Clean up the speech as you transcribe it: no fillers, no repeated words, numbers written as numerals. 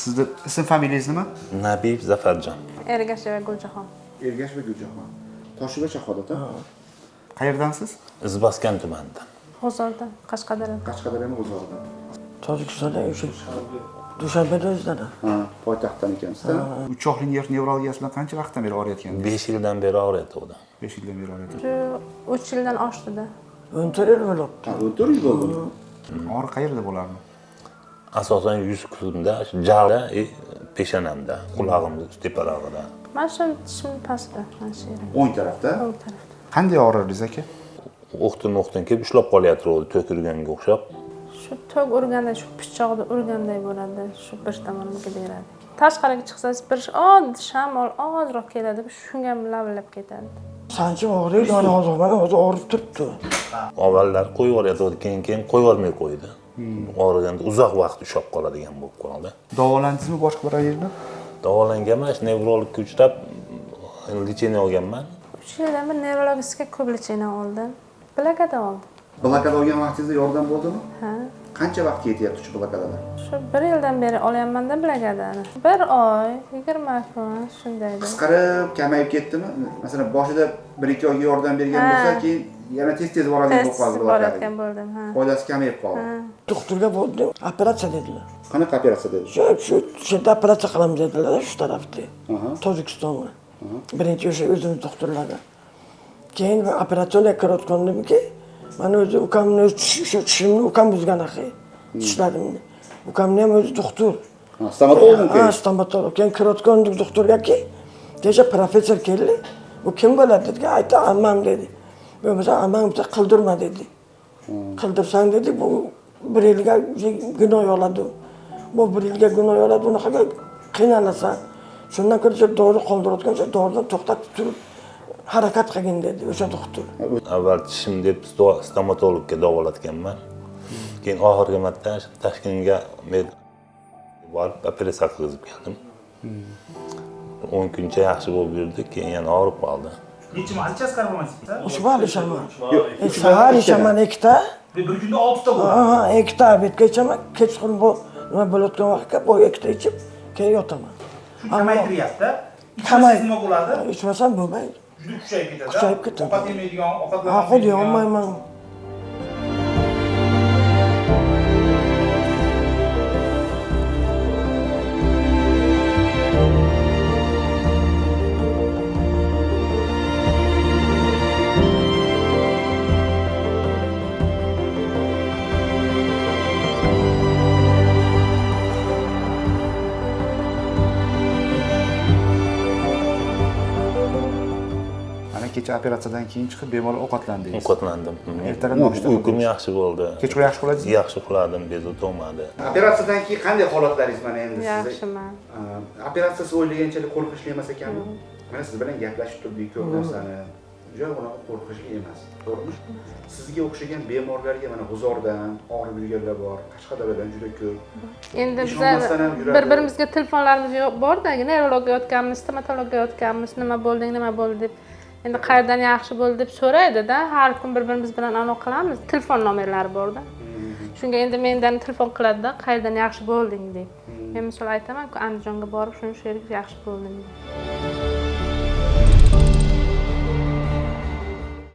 Sizni ism familiyangiz nima? Nabiyev Zafarjon. Ergasheva Guljahon. Ergasheva Guljahon. Toshiba Shahodat. Qayerdansiz? Izboskan tumanidan. G'uzordan, Qashqadaryodan. Qashqadaryoning G'uzoridan. Tojikistonda o'sha Dushanbeda o'zidan. Ha, poytaxtdan ekansiz-da. Uch chohli nerv nevrolgiyasi bilan qancha vaqtdan beri og'riyotgandingiz? 5 yildan beri og'riyotgandi. 5 yildan beri og'riyotgan. Shu 3 yildan oshdida. 14 yil bo'libdi. Ha, 14 yil bo'ldi. Og'riq qayerda bo'lardi? Asosan yuz kunda, jag'da, peshonamda, qulog'imni teparog'ida. Mana shu tishim pastida, mana shu yerim. O'ng tarafda. O'ng tarafda. Qanday og'rirdingiz aka? O'qtin-o'qtin kelib ushlab qolyapti, tok urganga o'xshab. Shu tok urganda, shu pichoqni urganday bo'ladi, shu bir tomonimga beradi. Tashqariga chiqsangiz bir oddiy shamol ozroq keladi, shunga ham lavillab ketadi. Sanchim og'riydi, mana hozir, mana hozir og'rib turibdi. Avvallar qo'yib yuborayotgandi, keyin qo'yib yubormay qo'ydi. Og'riganda uzoq vaqt ushlab qoladigan bo'lib qoldi. Davolandingizmi boshqa biror yerda? Davolanganman, nevrologga uchrab lecheniya olganman. 3 yildan beri nevrologistga ko'p lecheniya oldim. Blokada oldim. Blokada olgan vaqtingizda yordam bo'ldimi? Ha. Qancha vaqt yetyapti shu blokadalar? Shu 1 yildan beri olyapman-da blokadani. 1 oy, 20 kun shunday. Qisqarib, kamayib ketdimi? Masalan, boshida 1-2 oyga yordam bergan bo'lsa, keyin yana tez-tez boradigan bo'lib qoldi blokadaga. Bo'ldim, ha. Foydasi kamayib qoldi. Doktorga bordim, operatsiya dedilar. Qanaqa operatsiya dedi? Shu yerda operatsiya qilamiz dedilar, shu tarafda. Tojikistonga. Birinchi o'sha o'zimiz doktorlarga. Keyin operatsiyaga kirayotgandimki, mana o'zi ukamni o'zi shu tishimni ukam buzgan axir. Tishlarimni. Ukamni ham o'zi doktor. Stomatolog. Ha, stomatolog. Keyin kirayotgandik doktorgaki, kecha professor keldi. U kim bo'ladi dedi, aytdi ammam dedi. Bo'lmasa ammam bitta qildirma dedi. Qildirsang dedi, bu bir yilga gunoh oladi. Bu bir yilga gunoh oladi, unaqaga qiynalasan. Shundan ko'ra dori qoldirayotgancha doridan to'xtatib turib harakat qilgin dedi o'sha doktor. Avval tishim deb stomatologga davolatganman. Keyin oxirgi marta Toshkentga borib operatsiya qilgizib keldim. 10 kuncha yaxshi bo'lib yurdi, keyin yana og'rib qoldi. Necha marta ichasiz karbamazepin? 3 mahal ichaman. Sahar ichaman 2 ta. Bir kunda 6 ta bo'ladi. Ha, 2 ta obedga ichaman, kechqurun bu nima bo'layotgan vaqtga bu 2 ta ichib, keyin yotaman. Shu kamaytiryapti. Ichmasangiz nima bo'ladi? Ichmasam bo'lmaydi. Juda kuchayib ketadi. Kuchayib ketadi. Ovqat yemaydigan, ovqatlanmaydigan. Ovqat yeyolmayman. Kecha operatsiyadan keyin chiqib bemalol ovqatlandingiz. Ovqatlandim. Ertalab nonushta. Uyqum yaxshi bo'ldi. Kechqurun yaxshi uxladingizmi? Yaxshi uxladim, bezovta bo'lmadi. Operatsiyadan keyin qanday holatlaringiz mana endi sizni? Yaxshiman. Operatsiya siz o'ylaganchalik qo'rqinchli emas ekanmi? Mana siz bilan gaplashib turdik ko'p narsani. Juda unaqa qo'rqinchli emas. To'g'rimi? Sizga o'xshagan bemorlarga mana G'uzordan og'rib yurganlar bor, Qashqadaryodan juda ko'p. Endi biz bir-birimizga telefonlarimiz yo'q bor-da, nevrologga yotganmiz, stomatologga yotganmiz, nima bo'lding, nima bo'ldi deb. Endi qayerdan yaxshi bo'ldi deb so'raydi-da, har kun bir-birimiz bilan aloqa qilamiz. Telefon nomerlari bor-da. Shunga endi mendan telefon qiladi-da, qayerdan yaxshi bo'lding deb. Men misol aytaman-ku, Andijonga borib shuni shu yerga yaxshi bo'ldim deb.